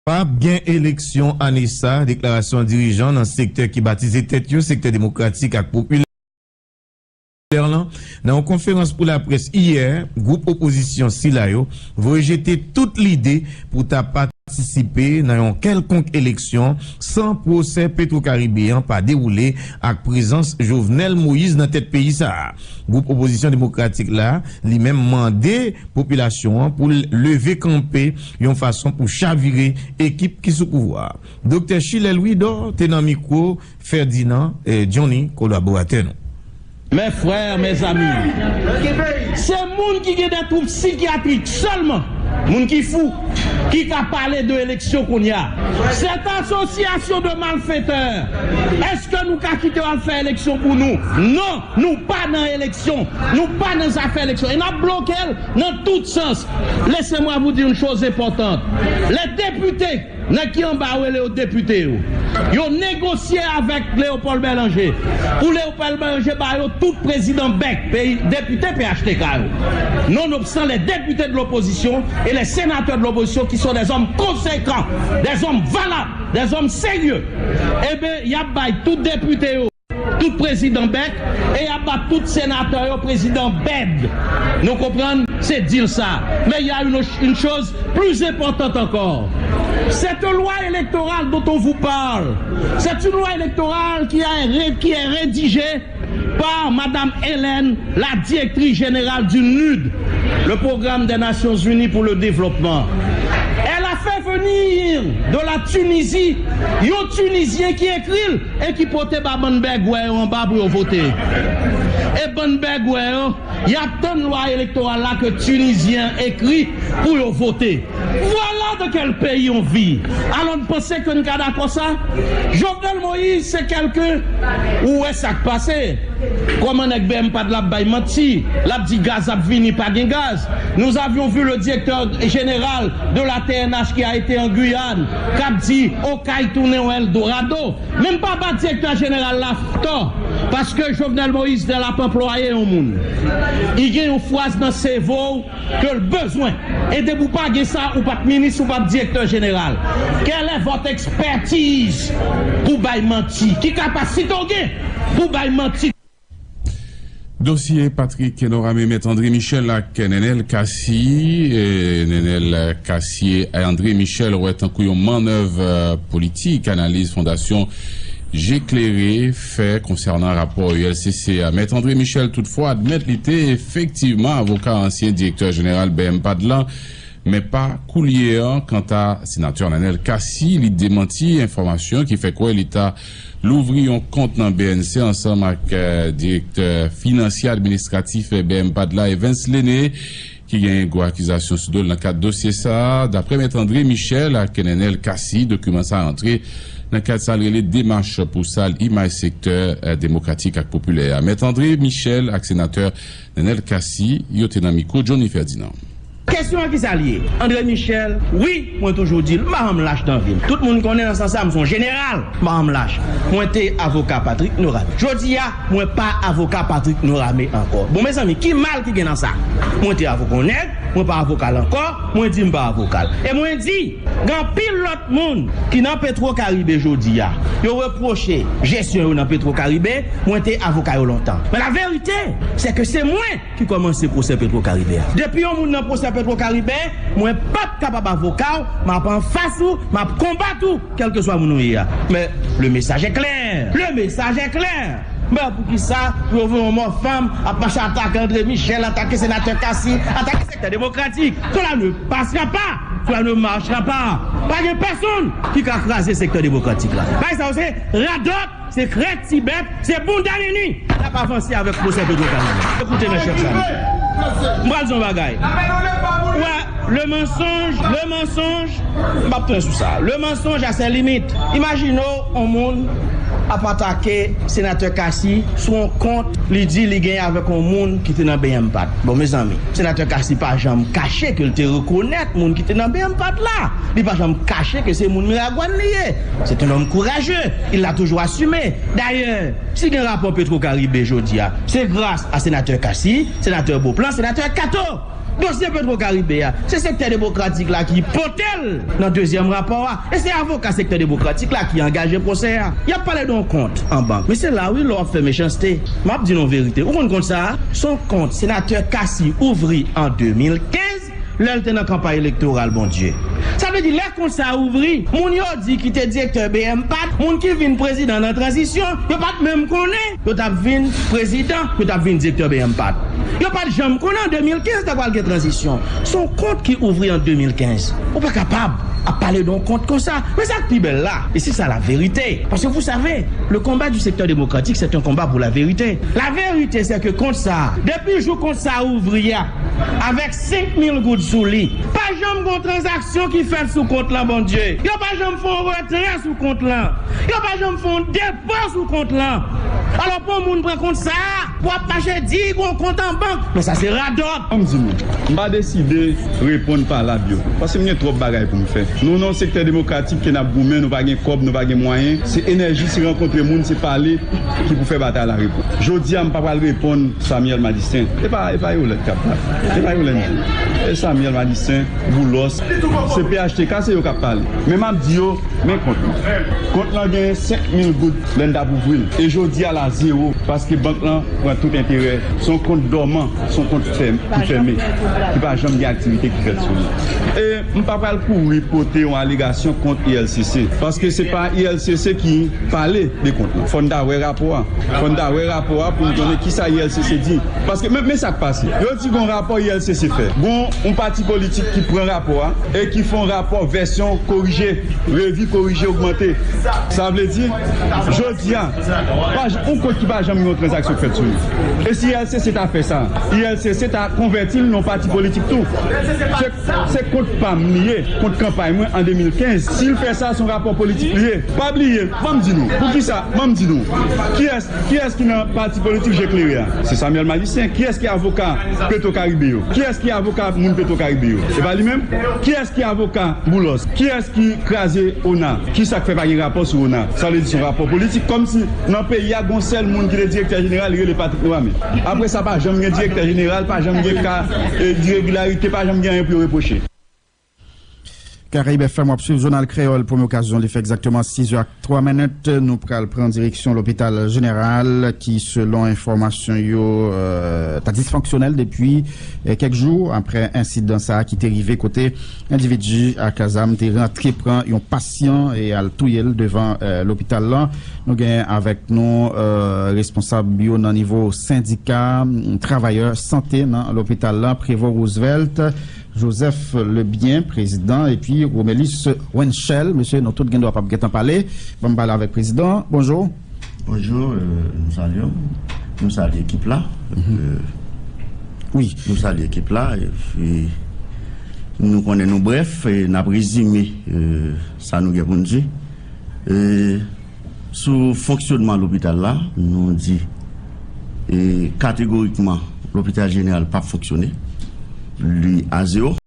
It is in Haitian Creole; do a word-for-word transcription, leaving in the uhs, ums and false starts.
p ap gen eleksyon ane sa a, deklarasyon dirijan nan sektè ki batize tèt yo Sektè Demokratik ak Popilè lan, nan yon konferans pou laprès iyè, gwoup opozisyon sila yo voye jete tout lide pou ta patisipe nan yon kèlkonk eleksyon san pwosè Petwokaribe an pa dewoule ak prezans Jovenel Moïse nan tèt peyi sa a. Gwoup opozisyon demokratik la, li menm, mande popilasyon an pou l leve kanpe yon fason pou chavire ekip ki sou pouvwa a. Doktè Chilè Louidor te nan mikwo Ferdinand, eh, Johnny, kolaboratè nou. Mes frères, mes amis, se moun ki gen de twoub sikyatrik sèlman, moun ki fou, ki ka pale de eleksyon kounye a. Cette association de malfaiteurs, èske nou ka kite yo al fè eleksyon pou nou? Non, nou pa nan eleksyon, nou pa nan zafè eleksyon. E n ap bloke l nan tout sans. Laissez-moi vous dire une chose importante. Les députés, nèg ki anba yo rele yo depite yo, yo negosye avèk Léopold Bélanger pou Léopold Bélanger ba yo tout prezidan bèk, peyi, depite P H T K yo. Nonobstan, les députés de l'opposition et les sénateurs de l'opposition qui sont des hommes conséquents, des hommes valables, des hommes sérieux, eben, y ap bay tout depite yo tout prezidan bèk, e y ap ba tout senatè yo prezidan bèd. Nou konprann? Se dil sa. Mais il y a une, une chose plus importante encore. Cette loi électorale dont on vous parle, c'est une loi électorale qui a, qui est rédigée par Madame Hélène, la directrice générale du nid, le programme des Nations Unies pour le développement. Elle a fait venir de la Tunisie yon Tunizyen ki ekri l e ki pote ba bann bègwè yo anba pou yo vote. E bann bègwè yo, y ap tann lwa elektoral la ke Tunizyen an ekri pou yo vote. Voilà dans quel pays on vit. Alò, n panse ke n ka dakò sa? Jovenel Moïse, se kèlke, ou wè sa k pase. Kòman nèg B M Pad la ap bay manti? L ap di gaz ap vini, pa gen gaz. Nous avions vu le directeur général de la T N H qui a été en Guyane, k ap di Okay tounen yon Eldorado. Men m pa ba direktè jeneral la tò, paske Jovenel Moïse te ap anplwaye yon moun. Li gen yon fraz nan sevo w ke l bezwen. E depi w pa gen sa, ou p ap minis, ou p ap direktè jeneral. Quelle est votre expertise pou bay manti? Ki kapasite w gen pou bay manti? Dosye Patrick Norame, Mèt André Michel ak Nenel Cassy, eh, Nenel Cassy e André Michel wè tankou yon mannèv, eh, politik, analiz Fondasyon Je Klere fè konsènan rapò U L C C a. Mèt André Michel, toutfwa, admèt li te efektivman avoka ansyen direktè jeneral B M Pad lan, men pa koulye a. Kanta senatè Nenel Cassy, li demanti enfòmasyon ki fè kwè li ta louvri yon kont nan B N C ansanm ak, eh, direktè finansye administratif B M Pad la, Evens Lene, ki gen gwo akizasyon sou do l nan kad dosye sa a. Daprè Mèt André Michel ak Nenel Cassy, dokiman sa a antre nan kad sa l rele demach pou sal imaj sektè, eh, demokratik ak popilè a. Mèt André Michel ak senatè Nenel Cassy, yo te nan mikwo Johnny Ferdinand. Kesyon an, ki sa l ye? André Michel, wi, mwen toujou di l, m pa janm lach nan vi m. Tout moun konnen nan sans sa, m se yon jeneral, m pa janm lach. Mwen te avoka Patrick Norame. Jodi a, mwen pa avoka Patrick Norame ankò. Bon, mezanmi, ki mal ki gen nan sa? Mwen te avoka yon nèg, mwen pa avoka l ankò, mwen di m pa avoka l. E mwen di, gen anpil lòt moun ki nan Petro Caribe jodi a. Yo repwoche jesyon yo nan Petro Caribe, mwen te avoka yo lontan. Men la vérité, c'est que se mwen ki kòmanse pwosè Petro Caribe a. Depi yon moun nan pwosè Petro Caribe, mwen p ap kapab avoka w, m ap anfas ou, m ap konbat ou, kèlkeswa moun ou ye a. Men, le message est clair. Le message est clair. Men poukisa pou yo voye yon mò fanm ap mache atake André Michel, atake senatè Cassy, atake sektè demokratik? Cela ne passera pas. Cela ne marchera pas. Pa gen pèsonn ki ka kraze sektè demokratik la. Bagay sa yo se radòt, se krèk ti bèt, se bounda nini. N ap avanse avèk pwosè Petro Caribe. Ekoute, mè chèf sa. M pral di yon bagay. Ou wè, le mensonge, le mensonge, m p ap tounen sou sa. Le mensonge a ses limites. Imajine w, yon moun ap atake senatè Cassy sou yon kont li di li genyen avèk yon moun ki te nan B M Pad. Bon, mezanmi, senatè Cassy pa janm kache ke l te rekonèt moun ki te nan B M Pad la. Li pa janm kache ke se moun Miragwàn li ye. C'est un homme courageux. Il l'a toujours assumé. Dayè, si gen rapò Petro Caribe jodi a, se gras a senatè Cassy, senatè Beauplan, senatè Cato. Dosye Petro Caribe a, se sektè demokratik la ki pote l nan dezyèm rapò a. E se avoka sektè demokratik la ki angaje pwosè a. Y ap pale de yon kont an bank. Men se la wi, lè w ap fè mechanste. M ap di nou verite. Ou konn kont sa a? Se yon kont senatè Cassy ouvri an de mil kenz, lè l te nan kanpay elektoral, Bondye. Sa vle di, lè kont sa a ouvri, moun yo di ki te direktè B M pat, moun ki vin prezidan nan tranzisyon, yo pa t menm konnen yo t ap vin prezidan, yo t ap vin direktè B M pat. Yo pa t janm konnen an de mil kenz ta pral gen tranzisyon. Se yon kont ki ouvri an de mil kenz. Ou pa kapab ap pale de yon kont konsa. Men sa k pi bèl la, e se sa la verite. Parce que vous savez, le combat du secteur démocratique, c'est un combat pour la vérité. La vérité, c'est que kont sa, depi jou kont sa ouvri a, avèk senk mil goud sou li, pa janm gon tranzaksyon ki fèt sou kont lan, Bondye. Yo pa janm fè yon retrè sou kont lan. Yo pa janm fè yon depo sou kont lan. Alò, pou yon moun pran kont sa a, pou ap mache di gon kont an bank. Men sa se radòt. An m di nou, m pa deside reponn palab yo. Paske m gen twòp bagay pou m fè. Nou nan yon sektè demokratik ke n ap goumen, nou pa gen kòb, nou pa gen mwayen. Se enèji, se rankontre moun, se pale ki pou fè batay la reponn. Jodi a, m pa pral reponn Samuel Madistin. E pa, e pa Yolèt k ap pale. E pa Yolèt di. E Samuel Madistin, Boulos. Se P H T K, se yo k ap pale. Men m ap di yo, men kont lan. Kont lan gen senk mil goud lè n t ap ouvri l. E jodi a la, zewo. Paske bank lan pran tout enterè. Se yon kont dòman, se yon kont fèm, ki fèmen, ki pa janm gen aktivite ki fèt sou li. E m pa pral kouri pote yon alegasyon kont I L C C. Paske se pa I L C C ki pale de kont lan. Fò n ta wè rapò a. Fò n ta wè rapò a pou n konnen kisa I L C C di. Paske men, men sa k pase. Yo di gon rapò I L C C fè. Gon yon pati politik ki pran rapò a e ki fè yon rapò vèsyon korije, revi, korije, ogmante. Sa vle di, jodi a, pa j-, yon kont ki pa janm gen yon tranzaksyon k fèt sou li. E si I L C C ta fè sa, I L C C ta konvèti l nan yon pati politik tou. Se, se kont pa m li ye, kont kanpay mwen an de mil kenz. Si l fè sa, se yon rapò politik li ye. Pa bliye, ban m di nou, poukisa, ban m di nou, kiyès, kiyès ki nan pati politik Je Klere a? Se Samuel Madistin. Kiyès ki avoka Petro Caribe yo? Kiyès ki avoka moun Petro Caribe yo? Se pa li menm? Kiyès ki avoka Boulos? Kiyès ki kraze ona? Kisa k fè pa gen rapò sou ona? Sa vle di se yon rapò politik. Kòmsi nan peyi a, gon sèl moun ki te direktè jeneral, li rele Patrick Noirmé. Apre sa, pa janm gen direktè jeneral, pa janm gen ka, e, iregilarite, pa janm gen anyen pou yo repwoche. Caraïbes F M, w ap swiv Jounal Kreyòl, premye okazyon, li fè egzakteman sis è ak twa minit. Nou pral pran direksyon lopital jeneral ki, selon enfòmasyon yo, eh, ta disfonksyonèl depi, eh, kèk jou apre ensidan sa a ki te rive kote endividi ak zam te rantre pran yon pasyan e al touye l devan, eh, lopital lan. Nou gen avèk nou, eh, responsab yo nan nivo sendika, mm, travayè sante nan lopital lan, Prévost Roosevelt. Joseph Lebien, prezidan, epi Romelus Wenchel. Mesye, nou tout gen dwa p ap gentan pale. Ban m pale avèk prezidan. Bonjou. Bonjou, euh, nou salye w. Nou salye ekip la. Mhm. Euh, wi. Nou salye ekip la. Epi, nou konnen nou brèf, e n ap rezime, euh, sa nou gen pou n di. E, Sou fonksyonman lopital la, nou di, e, kategorikman, lopital jeneral p ap fonksyone. Li a zewo.